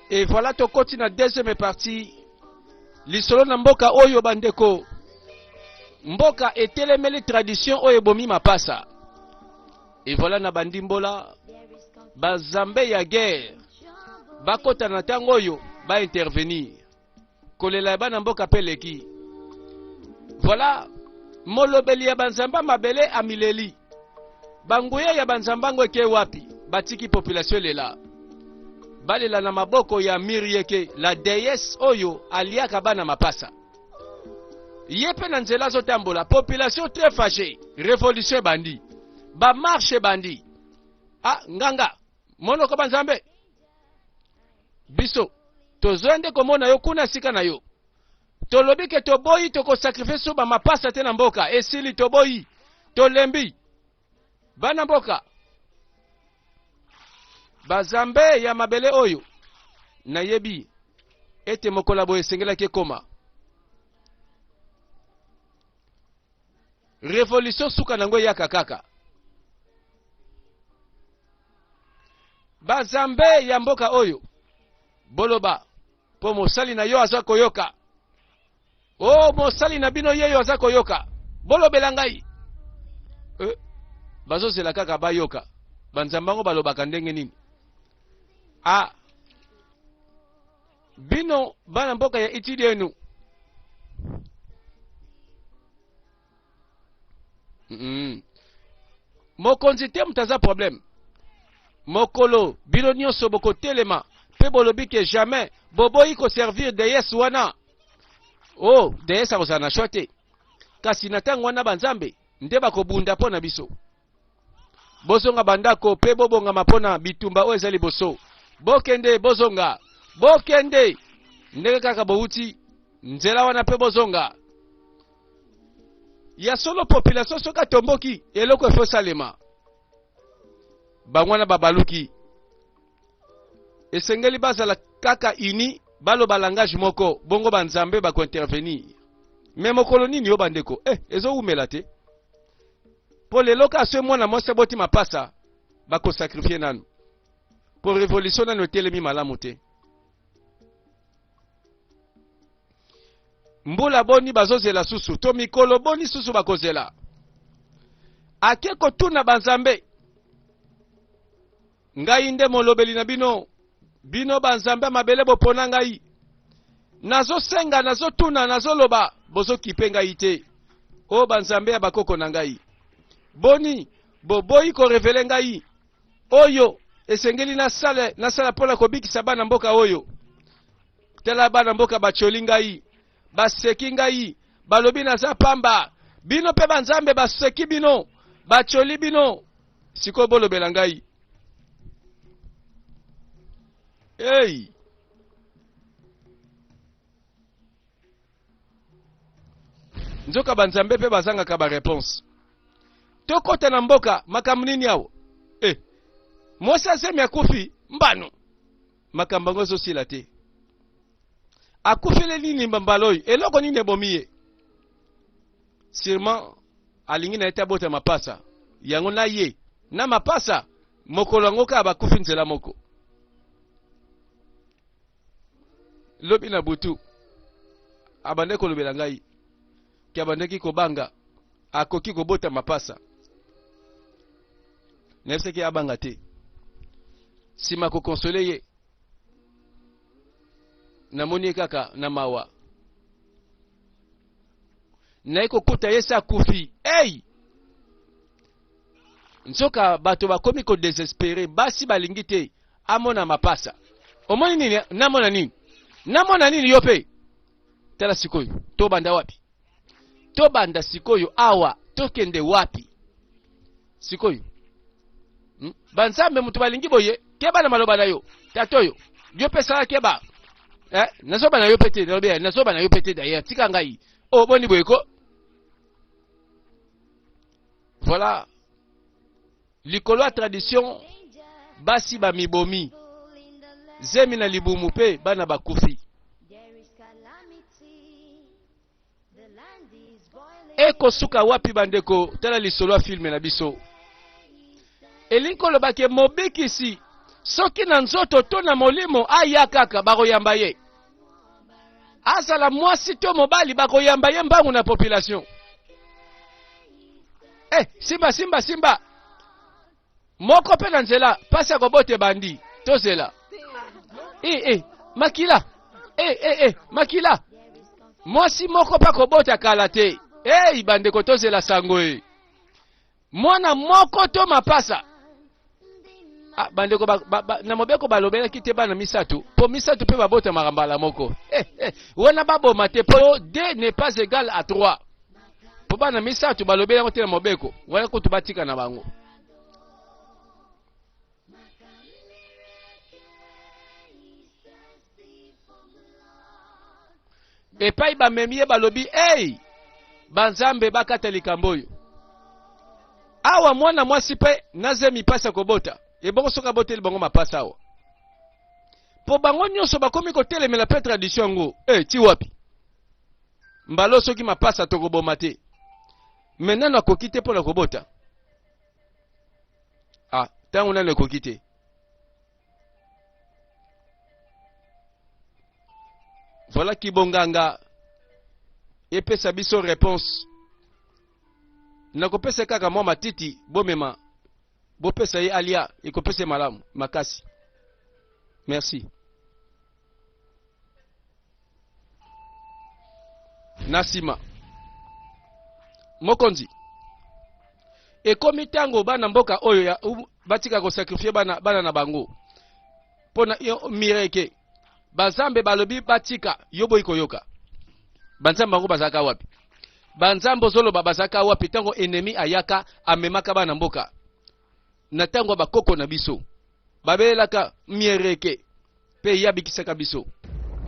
Et voilà tokoti na deuxième partie lisolo na mboka oyo bandeko mboka etelemeli tradition oyo ebomi mapasa. Et voilà na bandimbola bazambe ya guerre bakota na ntango oyo ba intervenir kolela ya bana mboka mpe eleki. Voilà molobeli ya banzamba mabele amileli banguya ya banzamba yango eke wapi? Batiki population elela balela na maboko ya Mirieke la déesse oyo aliaka bana mapasa. Ye mpe na nzela azotambola, population très fâchée, révolution ebandi, ba marche ebandi. Ah nganga monoko banzambe biso tozoya nde komona yo kuna sika na yo tolobi ke toboyi tokosakrifie so bamapasa te na mboka esili toboyi tolembi bana mboka bazambe ya mabele oyo nayebi ete mokolo ya boye esengelaki ekoma revolution suka nango eyaka kaka bazambe ya mboka oyo boloba mpo mosali na yo aza koyoka o oh, mosali na bino yeyo aza koyoka bolobela ngai eh, bazozela kaka bayoka banzambe yango balobaka ndenge nini a ah, bino bana mboka ya itidi enu Mokonzi te moto aza problème. Mokolo bino nyonso bokotelema mpe bolobi ke jamais boboyi koservir déesse wana. Oh, déesse akozala na choix te. Kasi na ntango wana banzambe nde bakobunda mpo na biso. Bozonga bandako mpe bobongama mpo na bitumba oyo eza liboso. Bokende, bozonga, bokende ndenge kaka bowuti nzela wana mpe bozonga. Ya solo population soki atomboki eloko efo esalema. Bango wana babaluki. Esengeli bazala kaka uni, baloba langage moko, bongo banzambe bakointervenir. Me mokolo nini yo bandeko? Eh, ezowumela te. Po lelo kaka soki mwana mwasi aboti mapasa, bakosakrifie nanu. Po revolution nanu etelemi malamu te. Mbula boni bazozela susu to mikolo boni susu bakozela? Ake kotuna banzambe, ngai nde molobeli na bino, bino banzambe ya mabele bopona ngai. Nazosenga, nazotuna, nazoloba, bozokipe ngai te. O banzambe ya bakoko na ngai, boni boboyi korevele ngai oyo esengeli nasala nasala mpo na kobikisa bana mboka oyo? Tala bana mboka batioli ngai, baseki ngai, balobi naza pamba. Bino mpe banzambe baseki bino, batioli bino. Sikoyo bolobela ngai. Hey! Nzoka banzambe mpe bazangaka ba réponse. Tokota na mboka makambo nini awa? Eh, mwasi azemi akufi mbano. Makambo yango ezosila te. Akufeli nini mbala oyo? Eloko nini ebomi ye? Sûrement alingi na ye te abota mapasa yango na ye na mapasa mokolo yango kaka bakufi nzela moko. Lobi na butu abandaki kolobela ngai ke abandaki kobanga akoki kobota mapasa. Nayebisaki abanga te. Sima kokonsole ye, namoni ye kaka na mawa. Naye kokuta ye se akufi. Hey! Nzoka bato bakomi kodesespere, basi balingi te amona mapasa. Omoni nini? Namona nini? Namona nini yo mpe? Tala sikoyo, tobanda wapi? Tobanda sikoyo awa, tokende wapi? Sikoyo Banzambe moto balingi boye, keba na maloba na yo tata oyo yo mpe sala keba eh, nazoba na yo mpe te, nalobi nazoba na yo mpe te. D'ailleurs tika ngai o oh, boni boye ko. Voilà likolo ya tradition basi bamibomi zemi na libumu mpe bana bakufi. Ekosuka wapi bandeko? Tala lisolo ya filme na biso. Elingi koloba ke mobikisi Soki na nzoto to na molimo, aya kaka, bakoyamba ye. Azala mwasi to mobali, bakoyamba ye mbangu na population. Eh, simba simba simba. Moko mpe na nzela, pasi ya kobota ebandi. Tozela. Eh, eh, makila. Eh, eh, eh, makila. Mwasi moko mpe akobota kala te. Hey, bandeko tozela sango e. Mwana moko to mapasa. Ah, bandeko ba, ba, ba, na mobeko balobelaki te bana misato mpo misato mpe babotamaka mbala moko. Eh, eh, wana baboma te mpo 2 n'est pas égal à 3. Mpo bana misato balobeli yango te na mobeko, wana kutu batika na bango. Epai bamemi ye balobi, ei banzambe bakata likambo oyo. Awa mwana mwasi mpe na zemi mpasi ya kobota, ebongo soki aboteli bango mapasa awa? Mpo bango nyonso bakomi kotelemela mpe tradition yango. E, ti wapi? Mbalo soki mapasa tokoboma te. Me nano akoki te mpo na kobota. Ah, ntango nano ekoki te. Voilà kibonganga epesa biso réponse. Nakopesa kaka mwa matiti, bomema bopesa ye alia, ekopesa ye malamu makasi. Merci. Na nsima mokonzi ekomi ntango bana mboka oyo ya batika kosakrifie bana, bana na bango mpo na mireke. Banzambe balobi batika, yo boyi koyoka. Banzambe bango bazalaka wapi? Banzambe ozoloba bazalaka wapi ntango enemi ayaka amemaka bana mboka? Na ntango ya bakoko na biso babelelaka miereke mpe ye abikisaka biso.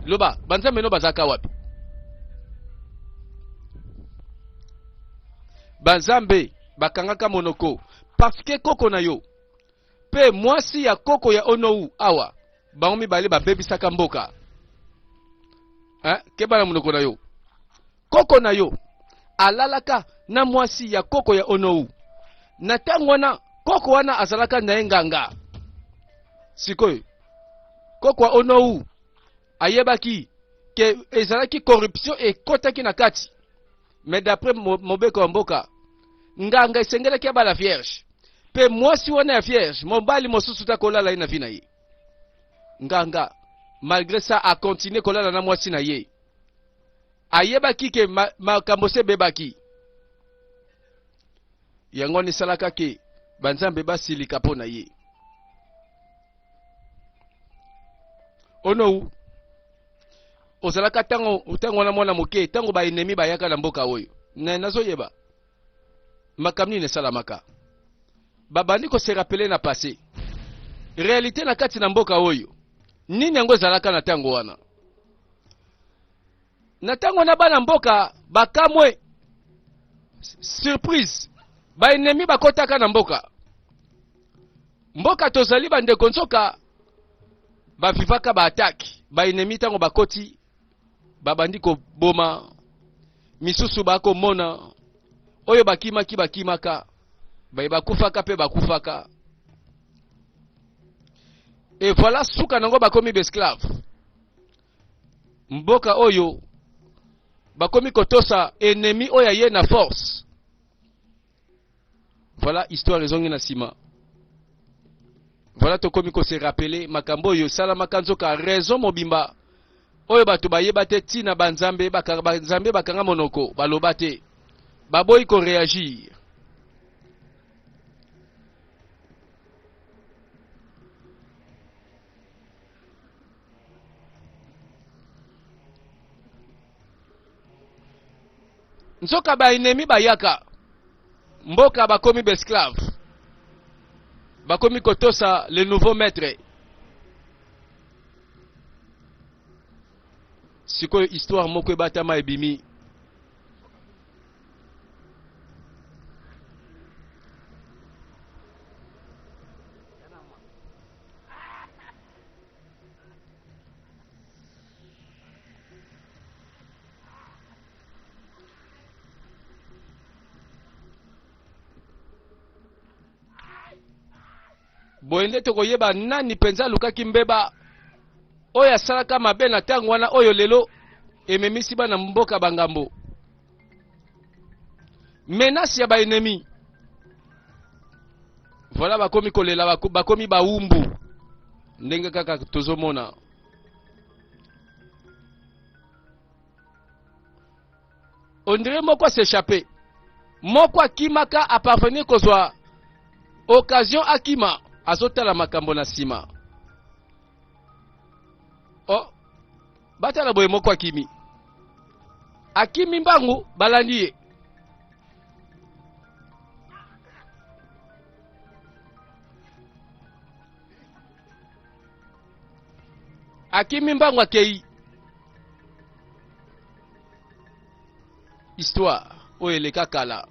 Loba, banzambe no bazalaka wapi? Banzambe bakangaka monoko parce que koko na yo mpe mwasi ya koko ya onou awa bango mibale babebisaka mboka. Hein? Keba na monoko na yo. Koko na yo alalaka na mwasi ya koko ya onou. Na ntango wana koko wana azalaka na ye nganga. Sikoyo koko ya onou ayebaki ke ezalaki corruption ekotaki na kati. Mais d'après mobeko ya mboka, nganga esengelaki abala vierge. Pe mwasi wana ya vierge, mobali mosusu ta kolala ye na vie na ye. Nganga, malgré ça, a continuer kolala na mwasi na ye. Ayebaki ke makambo se ebebaki. Yango wana esalaka ke banzambe basilika mpo na ye. Onou, ozalaka ntango ntango wana mwana moke, ntango baenemi bayaka na mboka oyo, na nazoyeba makambo nini esalamaka. Babandi ko se rappeler na passé, realite na kati na mboka oyo, nini yango ezalaka na ntango wana. Na ntango wana bana mboka bakamwe, surprise, baenemi bakotaka na mboka. Mboka tozali bandeko nzoka bavivaka ba attaque, ba ennemi ntango bakoti babandi koboma misusu, bakomona oyo bakimaki bakimaka, baye bakufaka mpe bakufaka. Et voilà suka nango bakomi baesclave. Mboka oyo bakomi kotosa ennemi oyo aye na force. Voilà histoire ezongi na sima. Voilà tokomi ko se rappeler makambo oyo esalamaka nzoka raison mobimba oyo bato bayeba te ntina banzambe bakanga, banzambe bakanga monoko baloba te, baboyi ko reagir. Nzoka ba ennemi bayaka mboka bakomi ba esclave, bakomi kotosa le nouveau maître. Sikoyo histoire moko ebatama ebimi. Boye nde tokoyeba nani mpenza alukaki mbeba oyo asalaka mabe na ntango wana oyo lelo ememisi bana mboka bangambo. Menace ya baennemi. Voilà bakomi kolela bakomi bawumbu ndenge kaka tozomona. On dirait moko a s'échapper. Moko akimaka a parvenir kozwa occasion akima azotala makambo na nsima. Oh, batala boye moko akimi. Akimi mbangu balandi ye. Akimi mbangu akei. Histoire oyo eleka kala.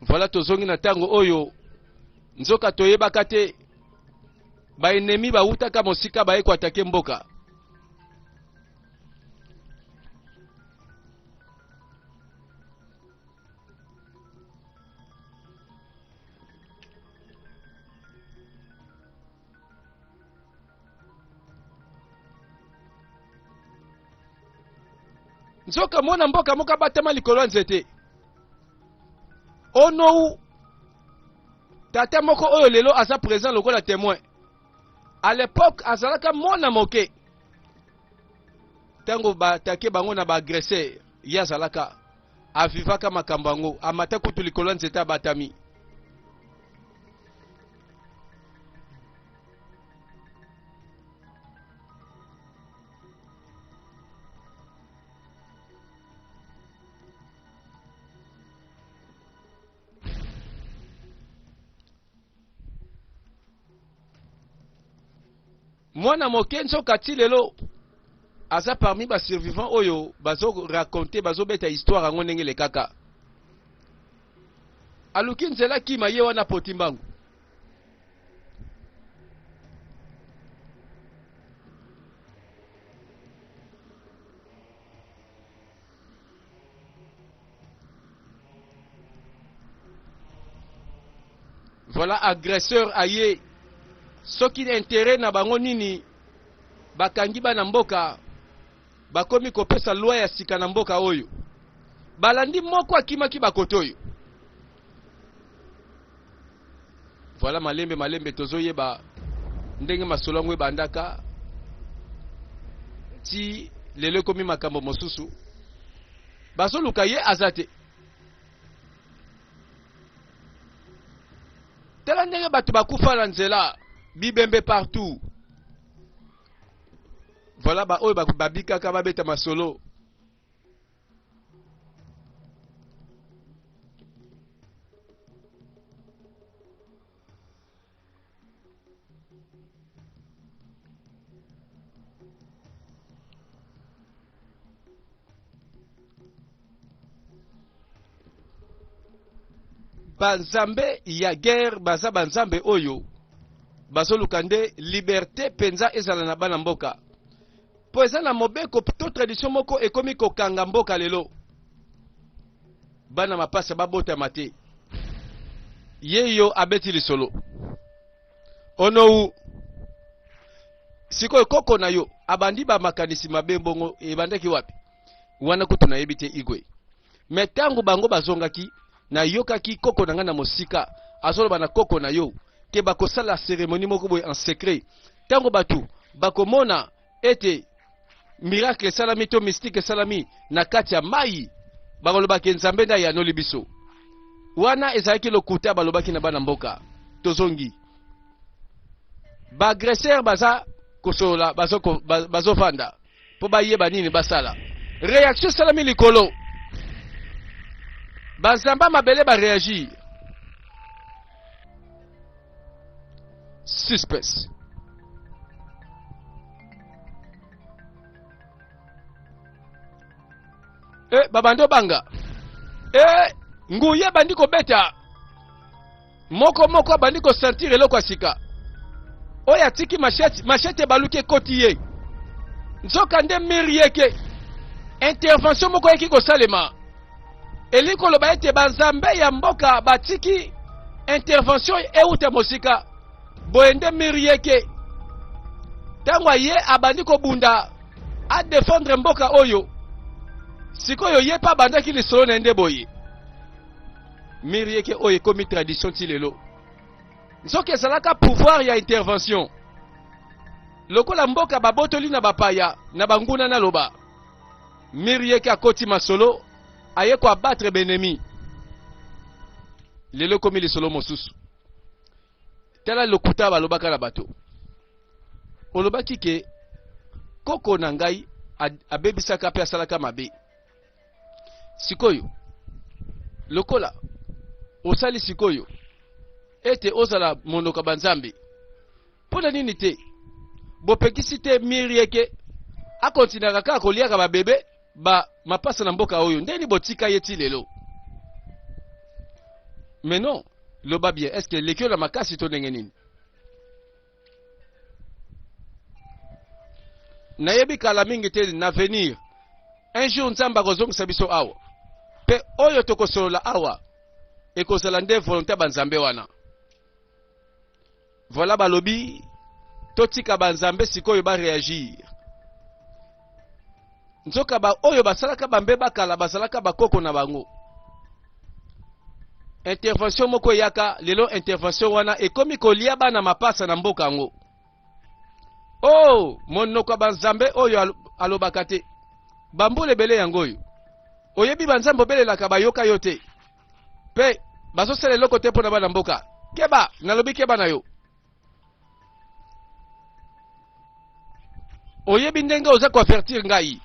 Voilà tozongi na ntango oyo nzoka toyebaka te ba ennemis bawutaka mosika baye koatake mboka. Nzoka mwana mboka moko abatama likolo ya nzete onou tata moko oyo lelo aza présent lokola témoin à l'époque azalaka mwana moke ntango baatake bango na baagresseur ye azalaka avivaka makambo yango amata kutu likolo ya nzete abatami Mwana moke nzoka ti lelo aza parmi ba survivants oyo bazo raconter bazo beta histoire yango ndenge elekaka. Aluki nzela kima ye wana poti mbangu. Voilà agresseur aye soki intérêt na bango nini bakangi bana mboka bakomi kopesa loi ya sika na mboka oyo balandi moko akimaki bakote oyo voilà malembe malembe tozoyeba ndenge masolo yango ebandaka ti lelo ekomi makambo mosusu bazoluka ye aza te tala ndenge bato bakufa na nzela bibembe partout voilà baoyo babikaka babeta masolo banzambe ya guerre baza banzambe oyo bazoluka nde liberte mpenza ezala na bana mboka mpo eza na mobeko to tradition moko ekomi kokanga mboka lelo bana mapasa babotama te ye yo abeti lisolo onou sikoyo koko na yo abandi ba makanisi mabe bongo ebandaki wapi wana kutu nayebi te igwe me ntango bango bazongaki nayokaki koko na ngai na mosika azoloba na koko na yo ke bakosala cérémonie moko boye en secret ntango bato bakomona ete miracle esalami to mystique esalami na kati ya mai bakolobaki nzambe nde ayanoli biso wana ezalaki lokuta balobaki na bana mboka tozongi baagresseur baza kosolola bazofanda mpo bayeba nini basala reaction esalami likolo bazamba mabele bareagir Suspense. Eh, babandi obanga. Eh, nguya ebandi kobeta. Moko moko abandi kosentir eloko ya sika. Oyo atiki machette, machette ebaluki ekoti ye. Nzoka nde mirieke intervention moko eyaki kosalema. Elingi koloba ete banzambe ya mboka batiki intervention euta mosika. Boye nde mirieke ntango aye abandi kobunda adefendre mboka oyo. Sikoyo ye mpe abandaki lisolo na ye nde boye. Mirieke oyo ekomi tradition ti lelo. Nzoka ezalaka pouvoir ya intervention. Lokola mboka babotoli na bapaya na banguna naloba. Mirieke akoti masolo aye ko abattre benemi. Lelo ekomi lisolo mosusu. Tala lokuta balobaka na bato. Olobaki ke koko na ngai abebisaka mpe asalaka mabe. Sikoyo lokola osali sikoyo ete ozala monoko ya banzambe, mpo na nini te bopekisi te Mirieke akontinaka kaka koliaka babebe ba mapasa na mboka oyo? Ndeni botika ye ti lelo? Mais non, loba bien, est-ce que eleki yo na makasi to ndenge nini? Nayebi kala mingi te na venir un jour Nzambe akozongisa biso awa, mpe oyo tokosolola awa ekozala nde volonté ya banzambe wana. Voilà, balobi totika banzambe sikoyo ba reagir. Nzoka ba oyo basalaka bambeba kala bazalaka bakoko na bango. Intervention moko eyaka lelo, intervention wana ekomi kolia bana mapasa na mboka yango. Oh, monoko ya banzambe oyo alobaka te. Bambula ebele yango oyo. Oyebi banzambe obelelaka bayoka yo te. Pe bazosala eloko te mpo na bana mboka. Keba, nalobi keba na yo. Oyebi ndenge oza koavertir ngai.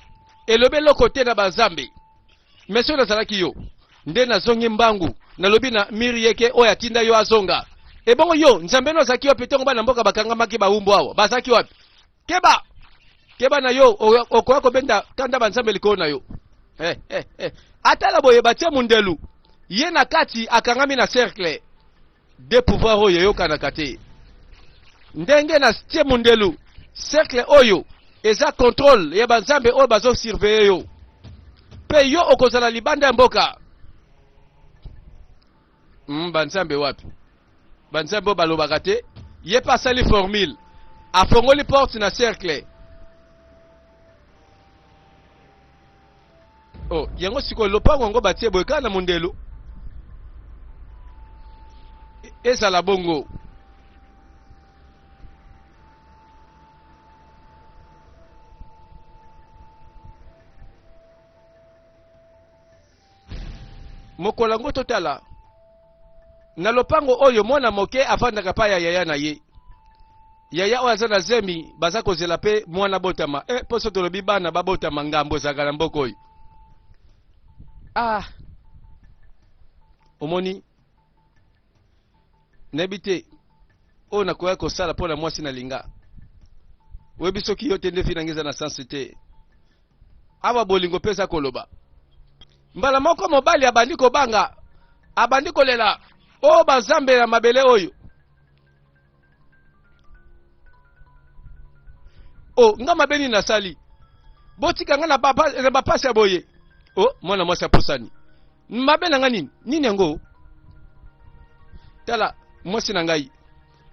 Elobi eloko te na banzambe. Mais soki nazalaki yo, nde nazongi mbangu, nalobi na Mirieke oyo atinda yo azonga. Ebongo yo, Nzambe no azalaki wapi ntango bana mboka bakangamaki bawumbu awa? Bazalaki wapi? Keba! Keba na yo, okoya kobenda kanda banzambe likolo na yo. Eh, eh, eh. Atala boye batie mundelu, ye na kati akangami na cercle. De pouvoir oyo eyokanaka te. Ndenge na tie mundelu, cercle oyo eza contrôle ya banzambe oyo bazo surveiller yo. Pe yo okozala libanda ya mboka. Banzambe wapi? Banzambe oyo balobaka te. Ye pe asali formule. Afongoli porte na cercle. Oh, yango sikoyo lopango yango batie boye kaka na mondelo ezala bongo. Mokolo yango totala na lopango oyo mwana moke afandaka pa ya yaya na ye. Yaya oyo aza na zemi, baza kozela pe mwana botama. Eh, poso tolobi bana babotama ngambo ezalaka na mboka oyo. Ah, omoni nayebi te oyo nakoya kosala mpo na mwasi na linga. Oyebi soki yo te nde vi na ngai eza na sense te. Awa bolingo mpe eza koloba. Mbala moko mobali abandi kobanga, abandi kolela, o bazambe ya mabele oyo. O nga mabe nini nasali? Botika nga na bapasi ya boye. O mwana mwasi apusani. Mabe na nga nini? Nini yango? Tala mwasi na ngai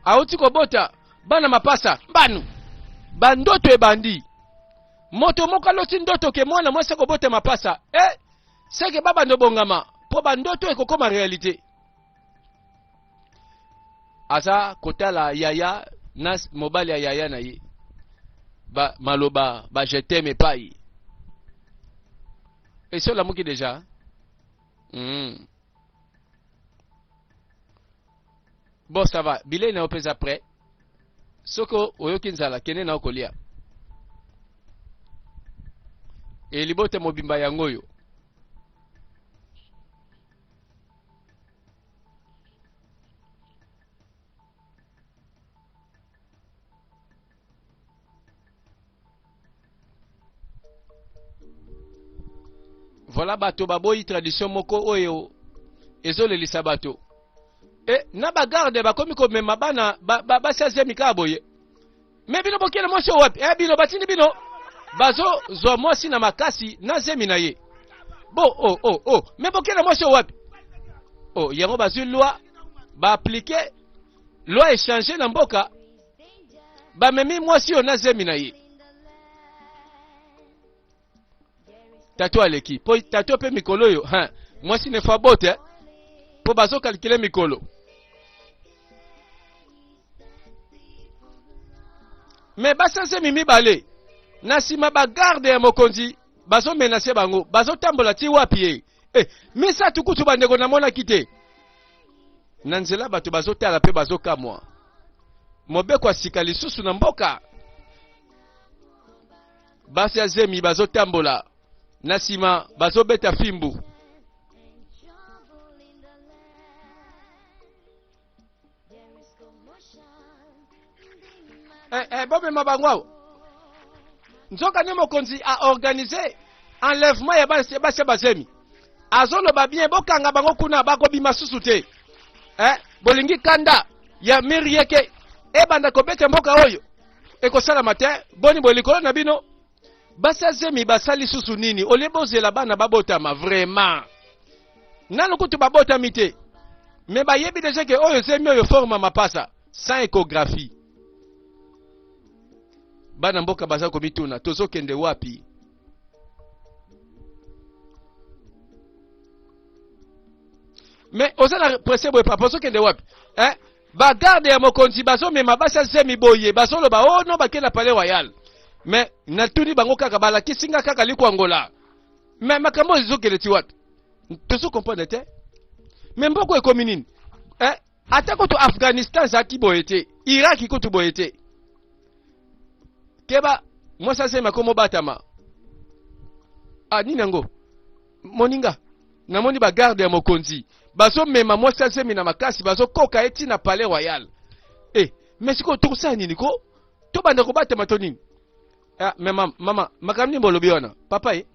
auti kobota bana mapasa mbanu bandoto ebandi. Moto moko aloti ndoto ke mwana mwasi akobota mapasa. Eh, seke babanda obongama mpo bandoto ekokoma realite. Aza kotala yaya na mobali ya yaya na ye. Ba maloba ba je t'aime epai. Esi olamuki deja? Bon, ça va. Bilei na yo mpe eza prêt. Soki oyoki nzala, kende na yo kolia. E libota mobimba yango oyo. Voilà bato baboyi tradition moko oyo ezolelisa bato. E, na bagarde bakomi komema bana basi ba, azemi kaka boye. Me bino bokende mwasi oyo wapi? Eh, bino batindi bino bazozwa mwasi na makasi na zemi na ye. Bo oh oh oh, me bokende mwasi oyo wapi? Oh, yango bazwi loi ba appliquer loi echange na mboka, bamemi mwasi oyo na zemi na ye. Tato aleki po tato pe mikolo oyo hein, mwasi ne fa bote po bazo calculer mikolo. Me basasemi mibale na nsima bagarde ya mokonzi bazomenase bango bazotambola ti wapi ye eh, misato kutu bandeko namonaki te na nzela bato bazotala mpe bazokamwa mobeko ya sika lisusu na mboka Basi ya zemi bazotambola na nsima bazobeta fimbu. Eh, eh, bomema bango awa. Nzoka nde mokonzi a organise enlèvement ya basi ya bazemi. Azoloba bien, bokanga bango kuna bakobima susu te. Eh, bolingi kanda ya mirieke ebanda kobeta mboka oyo. Ekosalama te, boni boye likolo na bino. Basi ya zemi basali susu nini? Olie bozela bana babotama vraiment. Nanu kutu babotami te. Mais bayebi deja ke oyo zemi oyo forme mapasa sans échographie. Bana mboka baza komituna tozokende wapi? Mais oza na presse boye papa ozokende wapi? Eh? Ba garde ya mokonzi bazomema basi ya zemi boye bazoloba oh no bake na palais royal. Mais natuni bango kaka balakisi nga kaka likwangola. Mais makambo oyo ezokende ti wapi? Tozo comprendre te. Mais mboko ekomi nini? Eh, ata kutu Afghanistan ezalaki boye te, Irak kutu boye te. Keba mwasi ya zemi akomo batama. Ah nini yango? Moninga, namoni ba garde ya mokonzi bazomema mwasi ya zemi na makasi, bazokoka ye ti na palais royal. Eh, mais sikoyo tokosala nini ko? Tobanda kobatama to nini? Ah, mais mama, mama, makambo nini bolobi wana? Papa ye,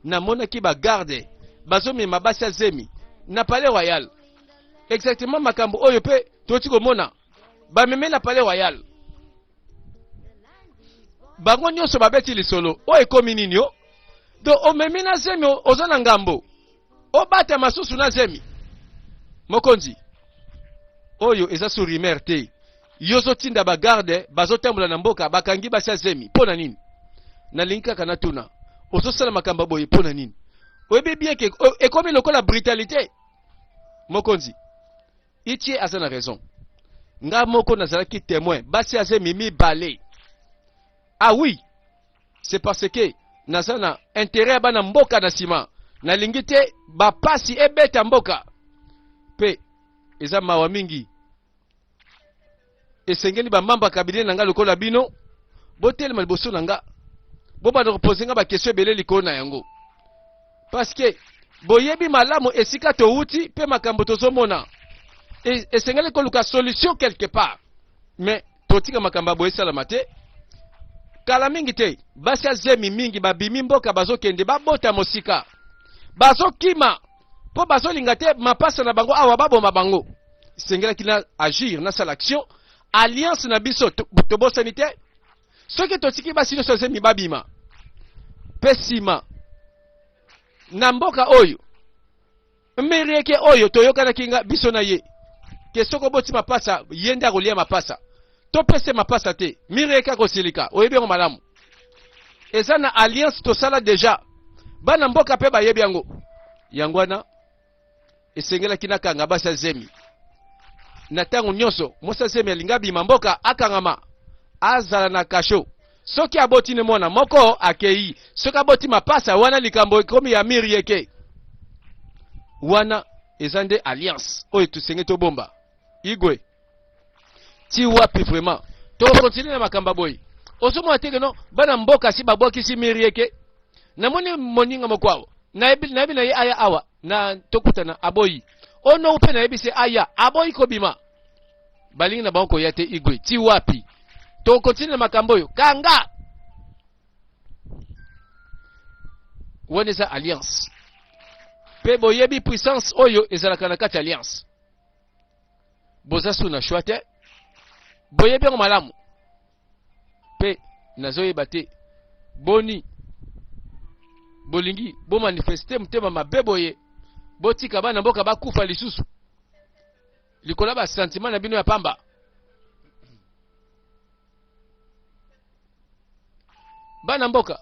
namonaki ba garde bazomema basi ya zemi na palais royal. Exactement makambo oyo pe toti komona bameme na palais royal. Bango nyonso babeti lisolo. Oyo ekomi nini yo? Do omemi na zemi oza na ngambo. Obata masusu na zemi. Mokonzi, oyo eza sur rumeur te. Yo ozotinda ba garde bazotambola na mboka bakangi basi ya zemi mpo na nini? Nalingi kaka natuna, ozosala makambo boye mpo na nini? Oyebi bien ke ekomi lokola brutalité. Mokonzi, Itie aza na raison. Nga moko nazalaki témoin, basi ya zemi mibale. Ah oui, c'est parce que naza na intérêt ya bana mboka na nsima. Nalingi te bapasi ebeta mboka. Pe eza mawa mingi. Esengeli ba membre ya cabinet na nga lokola bino botelema liboso na nga, bobanda kopose nga ba question ebele likolo na yango, parce que boyebi malamu esika towuti pe makambo tozomona. E, esengeli koluka solution quelque part, mais totika makambo ya boye esalama te. Kala mingi te basi ya zemi mingi babimi mboka, bazokende babota mosika, bazokima mpo bazolinga te mapasa na bango awa baboma bango. Esengelaki na agir, nasala action. Alliance na biso tobosani te, soki totiki basi nyonso ya zemi babima mpe nsima na mboka oyo mirieke oyo toyokanaki nga biso na ye ke soki oboti mapasa ye nde akolia mapasa, topese mapasa te, mirieke akosilika. Oyebi yango malamu, eza na alliance tosala deja, bana mboka mpe bayebi yango. Yango wana esengelaki nakanga basi ya zemi na ntango nyonso. Mwasi ya zemi alingi abima mboka, akangama, azala na kasho. Soki aboti ne mwana moko akei, soki aboti mapasa wana likambo ekomi ya mirieke. Wana eza nde alliance oyo tosengeli tobomba. Igwe ti wapi vraiment tokontinue na makambo ya boye? Ozomona te keno bana mboka si babwakisi mirieke. Namoni moninga moko awa, nayebi na ye aya awa na tokutana, aboyi. Ono mpe nayebi se aya, aboyi kobima. Balingi na bango koya te. Igwe ti wapi tokontinue na makambo oyo? Kanga wana eza alliance, mpe boyebi puissance oyo ezalaka na kati ya alliance. Boza su na choix te, boyebi yango malamu. Mpe nazoyeba te boni bolingi bomanifeste motema mabe boye, botika bana mboka bakufa lisusu likolo ya basentiment na bino ya pamba. Bana mboka,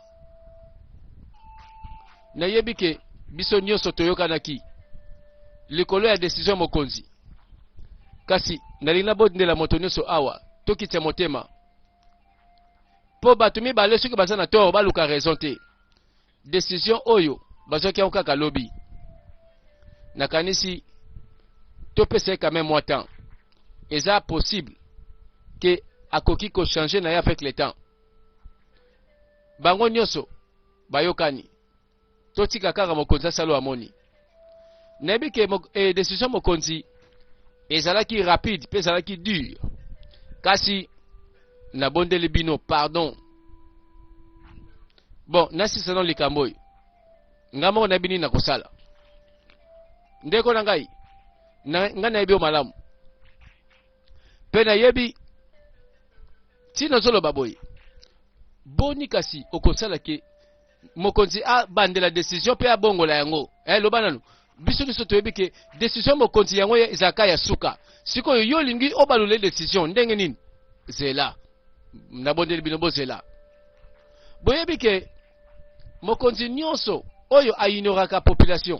nayebi ke biso nyonso toyokanaki likolo ya decision ya mokonzi, kasi nalingi nabondela moto nyonso awa tokitya motema, mpo bato mibale soki baza na tort baluka raison te. Decision oyo bazwaki yango kaka lobi, nakanisi topesa ye quand même mwa temps. Eza possible ke akoki ko changer na ye avec le temps. Bango nyonso bayokani, totika kaka mokonzi asala oyo amoni. Nayebi ke decision mokonzi ezalaki rapide mpe ezalaki dure, kasi nabondeli bino pardon. Bon, nasisa nano likambo oyo, ngai moko nayebi nini nakosala. Ndeko na ngai, ngai nayebi yo malamu mpe nayebi ntina ozoloba boye. Boni kasi okosala ke mokonzi abandela decision mpe abongola yango? Loba nanu, biso nyonso toyebi ke decision mokonzi yango ezalaka ya suka. Sikoyo yo olingi obalula decision ndenge nini? Zela, nabondeli bino bozela. Boyebi ke mokonzi nyonso oyo aignoraka population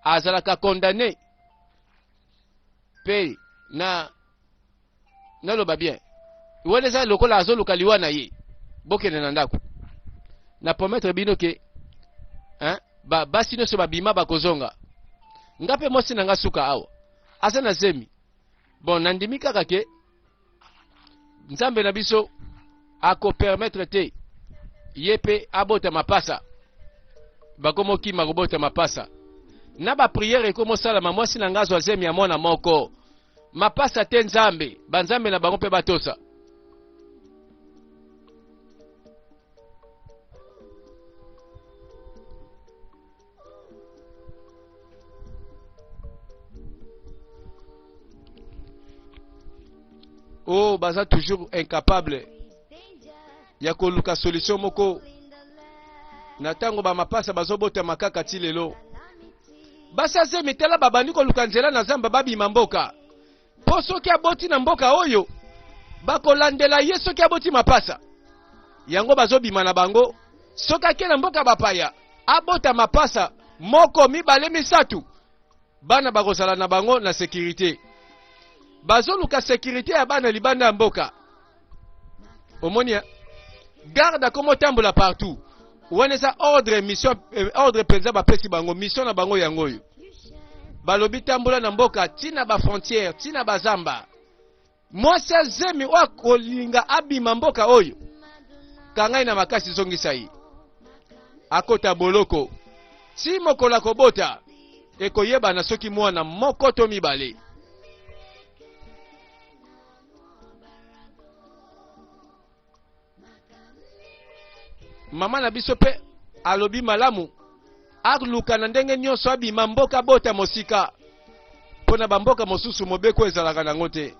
azalaka condamné mpe na naloba bien, wana eza lokola azoluka liwa na ye. Bokende na ndako, na promettre bino ke hein, ba basi nyonso babima bakozonga. Nga mpe mwasi na nga suka awa aza na zemi. Bon, nandimi kaka ke Nzambe na biso akopermettre te ye mpe abota mapasa. Bakomokima kobota mapasa na bapriere ekomosalama. Mwasi na nga azwa zemi ya mwana moko, mapasa te. Nzambe, banzambe na bango mpe batosa. Oh, baza toujours incapable ya koluka solution moko na ntango bamapasa bazobotama kaka ti lelo. Basi azemi, tala babandi koluka nzela na zamba babima mboka, mpo soki aboti na mboka oyo bakolandela ye. Soki aboti mapasa yango bazobima na bango, soki ake na mboka bapaya abota mapasa moko, mibale, misato, bana bakozala na bango na sécurité. Bazoluka sécurité ya bana libanda ya mboka. Omoni garde akomotambola partout wana, eza ordre mission, ordre mpenza bapesi bango, mission na bango yango oyo balobi: tambola na mboka ntina bafrontière, ntina bazamba. Mwasi azemi oyo akolinga abima mboka oyo, kangai na makasi, zongisa ye, akota boloko ti mokolo akobota, ekoyebana soki mwana moko to mibale. Mama na biso mpe alobi malamu aluka na ndenge nyonso abima mboka, bota mosika, mpo na bamboka mosusu mobeko ezalaka nango te.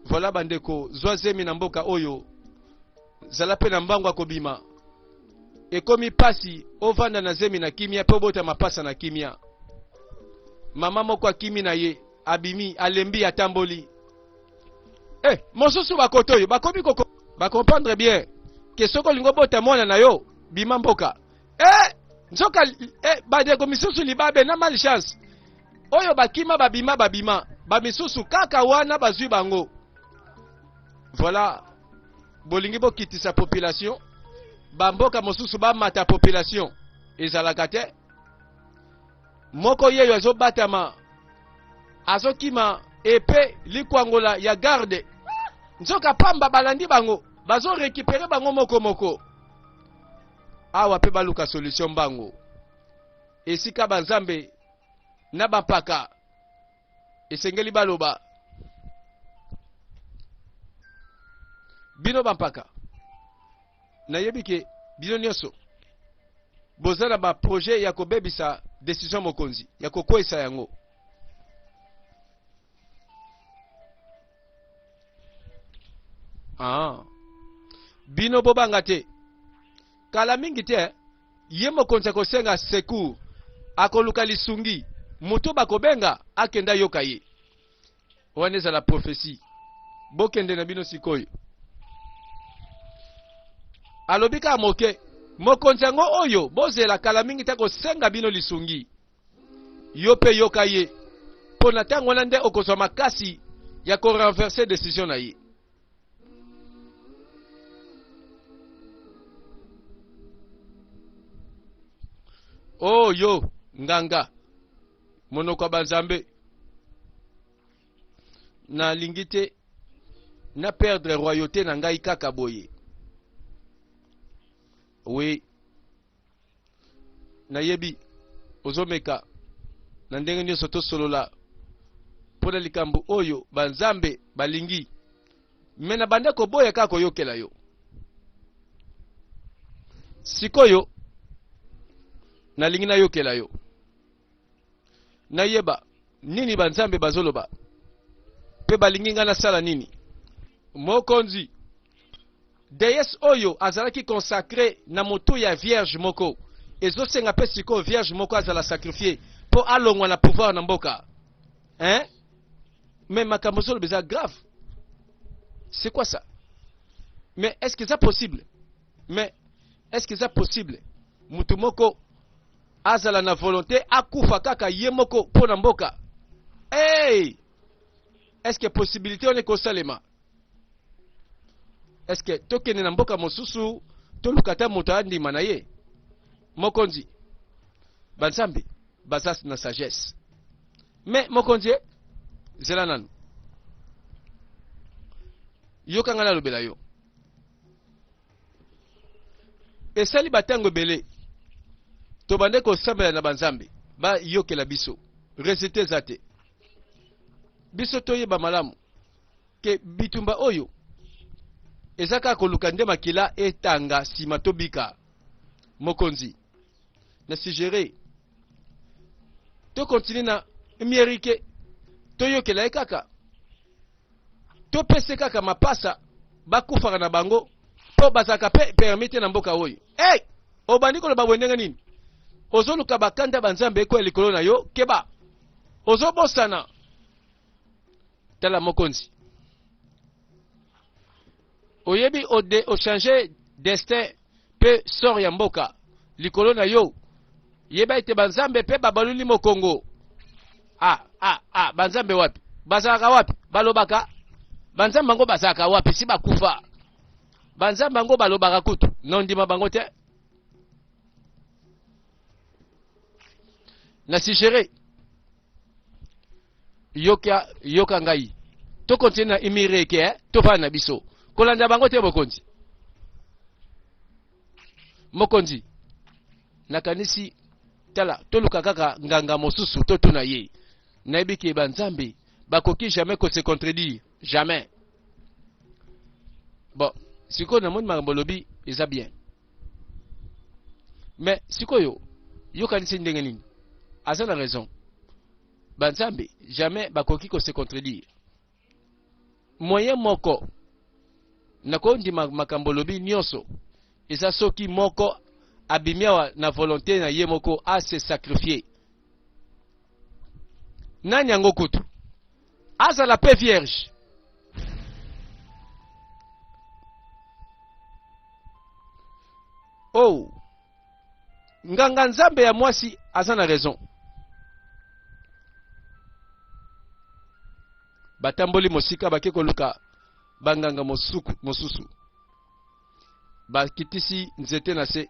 Voilà bandeko, zwa zemi na mboka oyo, zala mpe na mbango akobima. Ekomi pasi ovanda na zemi na kimia mpe obota mapasa na kimia. Mama moko akimi na ye, abimi, alembi, atamboli. Mosusu bakoto oyo bakomi koko bacomprendre bien ke soki olingi obota mwana na yo, bima mboka. Nzoka bandeko misusu libabe na malchance oyo bakima, babima, babima, bamisusu kaka wana bazwi bango. Voilà, bolingi bokitisa population, bamboka mosusu bamata population, ezalaka te. Moko yeyo azobatama, azokima epe likwangola ya garde, nzoka pamba balandi bango, bazorécupérer bango moko moko. Awa mpe baluka solution mbango, esika banzambe na bampaka esengeli baloba. Bino bampaka, nayebi ke bino nyonso boza na baprojet ya kobebisa décision mokonzi, ya kokweyisa yango. Ah. Bino bobanga te. Kala mingi te, ye mokonzi akosenga secours, akoluka lisungi, moto bakobenga akenda yoka ye. Wana ezala prophetie. Bokende na bino sikoyo. Alobi kaka moke, mokonzi yango oyo bozela kala mingi te akosenga bino lisungi. Yo mpe yoka ye, mpo na ntango wana nde okozwa makasi ya ko renverser decision na ye. Oh yo nganga monoko ya banzambe nalingi te na perdre royauté na ngai kaka boye. Oui. Nayebi ozomeka na ndenge nyonso tosolola mpo na likambo oyo banzambe balingi, me na banda koboya kaka koyokela yo. Sikoyo nalingi nayokela yo, nayeba nini banzambe bazoloba mpe balingi ngai nasala nini. Mokonzi Déesse oyo azalaki consacre na motu ya vierge moko, ezosenga pe sikoyo vierge moko azala sacrifier po alongwa na pouvoir na mboka hein? Mais makambo ozoloba eza grave, c'est quoi ça? Mais est-ce que eza possible? Mais est-ce que eza possible mutu moko azala na volonté akufa kaka ye moko po na mboka? Hey! Est-ce que possibilité wana ekosalema? Est-ce que tokende na mboka mosusu toluka ata moto andima na ye? Mokonzi, banzambe baza na sagesse. Mais mokonzi, zela nanu. Yoka ngai nalobela yo. Esali batango ebele tobande kosambela na banzambe bayokela biso, resultat eza te. Biso toyeba malamu ke bitumba oyo eza kaka koluka nde makila etanga sima tobika. Mokonzi, na suggere to continue na mierike, toyokela ye kaka, topese kaka mapasa bakufaka na bango mpo bazalaka mpe permis te na mboka oyo. Hey! Obandi koloba boye ndenge nini? Ozoluka bakanda banzambe ekwea likolo na yo, keba! Ozobosana. Tala mokonzi, oyebi ode ochange destin mpe sort ya mboka likolo na yo. Yeba ete banzambe mpe babaluli mokongo. Ah, ah, ah, banzambe wapi? Bazalaka wapi? Balobaka banzambe yango bazalaka wapi? Si bakufa banzambe yango balobaka kutu nondima bango te. Na suggere yoka, yoka ngai to continue na imireke eh? Tofanda na biso kolanda bango te. Mokonzi, mokonzi, nakanisi tala toluka kaka nganga mosusu totuna ye. Nayebi ke banzambe bakoki jamais ko se contredire, jamais. Bon, sikoyo namoni makambo olobi eza bien, mais sikoyo yokanisi ndenge nini? Aza na raison, banzambe jamais bakoki ko se contredire. Moyen moko nakondima makambo olobi nyonso eza soki moko abimi awa na volonté na ye moko a se sacrifier. Nani yango kutu azala pe vierge? Oh, nganga nzambe ya mwasi aza na raison. Batamboli mosika bake koluka banganga mosuku, mosusu. Bakitisi nzete na se.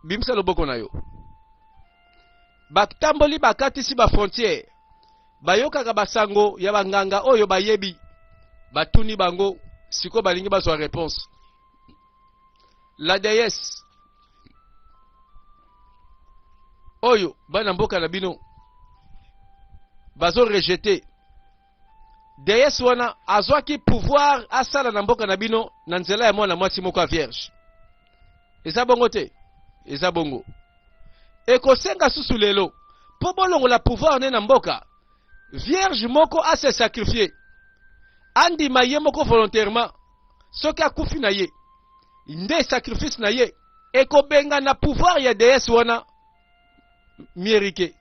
Bimisa loboko na yo. Batamboli bakatisi ba frontière. Bayokaka basango ya banganga oyo bayebi. Batuni bango sikoyo balingi bazwa réponse. La déesse oyo bana mboka na bino bazo rejeter, déesse wana azwaki pouvoir asala na mboka na bino na nzela ya mwana mwasi moko ya vierge. Eza bongo te? Eza bongo. Ekosenga susu lelo mpo bolongola pouvoir ne na mboka, vierge moko ase sacrifier. Andima ye moko volontairement, soki akufi na ye nde sacrifice na ye ekobengana pouvoir ya déesse wana Mierike.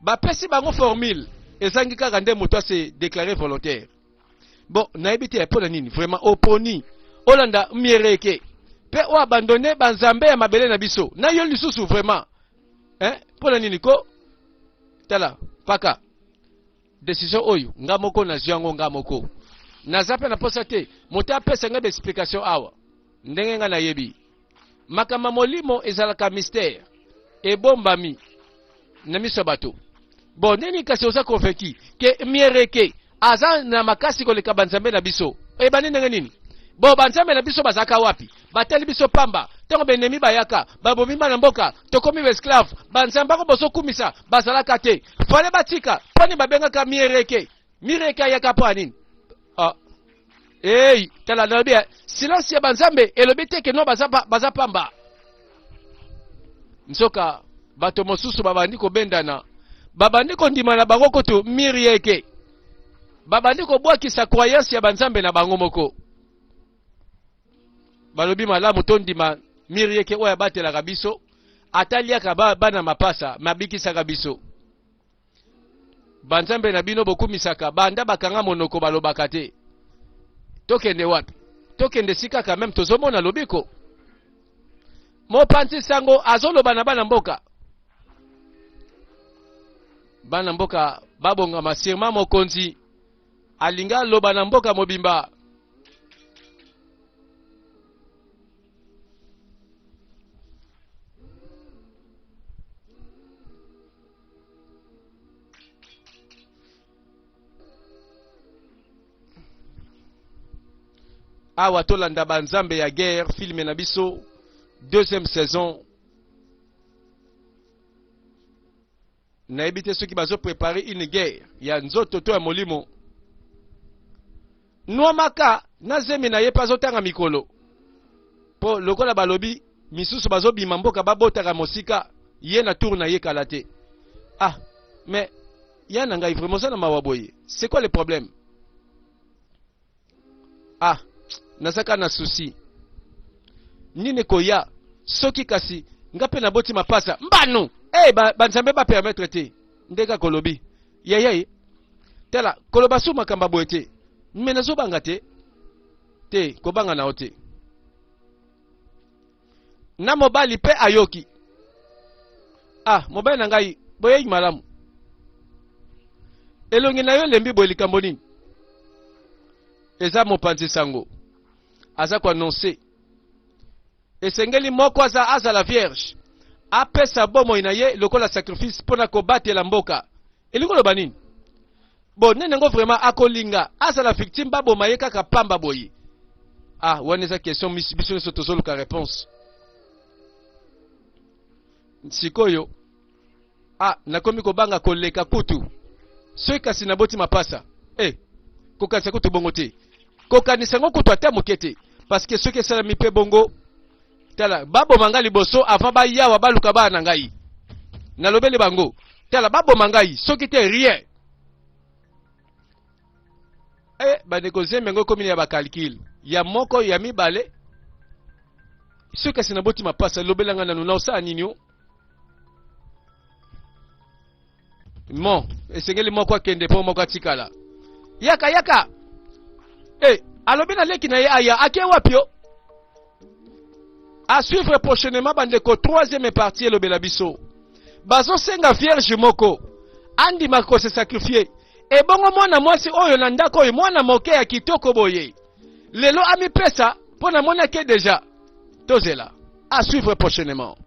Bapesi bango formule, ezangi kaka nde moto ase déclarer volontaire. Bon, nayebi te mpo na nini vraiment oponi olanda Miereke mpe oabandone banzambe ya mabele na biso na yo lisusu vraiment, hein? Mpo na nini ko tala paka Decision oyo nga moko nazwi yango nga moko. Naza pe na posa te moto apesa nga ba explication awa. Ndenge nga nayebi makambo ya molimo ezalaka mystère, ebombami na miso ya bato. Bon, nini kasi oza convaincu ke Miereke aza na makasi koleka banzambe na biso? Ebandi ndenge nini? Bon, banzambe na biso bazalaka wapi? Batali biso pamba ntango benemi bayaka, babomi bana mboka, tokomi baesclave. Banzambe yango bozokumisa bazalaka te, fale batika. Mpo nini babengaka Miereke? Miereke ayaka mpo ya nini? Ah. Hey, tala nalobi silence ya banzambe elobi te ke no baza, baza pamba. Nzoka bato mosusu babandi kobendana, babandi kondima na bango kutu Mirieke, babandi kobwakisa croyance ya banzambe na bango moko. Balobi malamu tondima Mirieke oyo abatelaka biso, ata liaka ba, bana mapasa, mabikisaka biso. Banzambe na bino bokumisaka banda bakanga monoko balobaka te. Tokende wapi? Tokende sika quand même tozomona lobiko. Mopanzi sango azoloba na bana mboka. Bana mboka babongama sûrement mokonzi alinga aloba na mboka mobimba. Awa tolanda banzambe ya guerre, filme na biso deuxième saison. Nayebi te soki bazo préparer une guerre ya nzoto to ya molimo. Nwamaka na zemi na ye mpe azotanga mikolo mpo lokola balobi misusu bazobima mboka babotaka mosika, ye na tour na ye kala te. Ah, mais ya na ngai vraiment oza na mawa boye, c'est quoi le problème? Ah, nazaka na souci nini koya soki kasi nga mpe naboti mapasa mbano. Hey, banzambe ba bapermettre te nde kaka olobi yeyeye. Tala koloba su makambo boye te, me nazobanga te te, kobanga na yo te. Na mobali mpe ayoki. Ah, mobali na ngai, boyei malamu. Elongi na yo elembi boye, likambo nini? Eza mopanzi sango aza koannonce esengeli moko aza azala vierge, apesa bomoi na ye lokola sacrifice mpo na kobatela mboka. Elingi koloba nini? Bon, nene yango vraiment akolinga azala victime, baboma ye kaka pamba boye? Ah, wana eza question biso nyonso tozoluka réponse sikoyo. Ah, nakomi kobanga koleka kutu soki kasi naboti mapasa. Eh, kokanisa kutu bongo te, kokanisa yango kutu ata moke te, parce que soki esalami mpe bongo, tala baboma ngai liboso avant bayawa baluka bana na ngai. Nalobeli bango, tala baboma ngai soki te rien. Eh, bandeko, zembe yango ekomi ya bakalkile ya moko ya mibale. Soki kasi naboti mapasa, lobela ngai nanu na osala nini? O mon esengeli moko akende mpo moko atikala. Yaka yaka. Eh, alobi na leki na ye aya, ake wapi yo? À suivre prochainement bandeko, troisième partie elobela biso. Bazosenga vierge moko andima kose sacrifier. Ebongo mwana mwasi oyo na ndako oyo, mwana moke ya kitoko boye, lelo amipesa mpo na monake deja. Tozela, à suivre prochainement.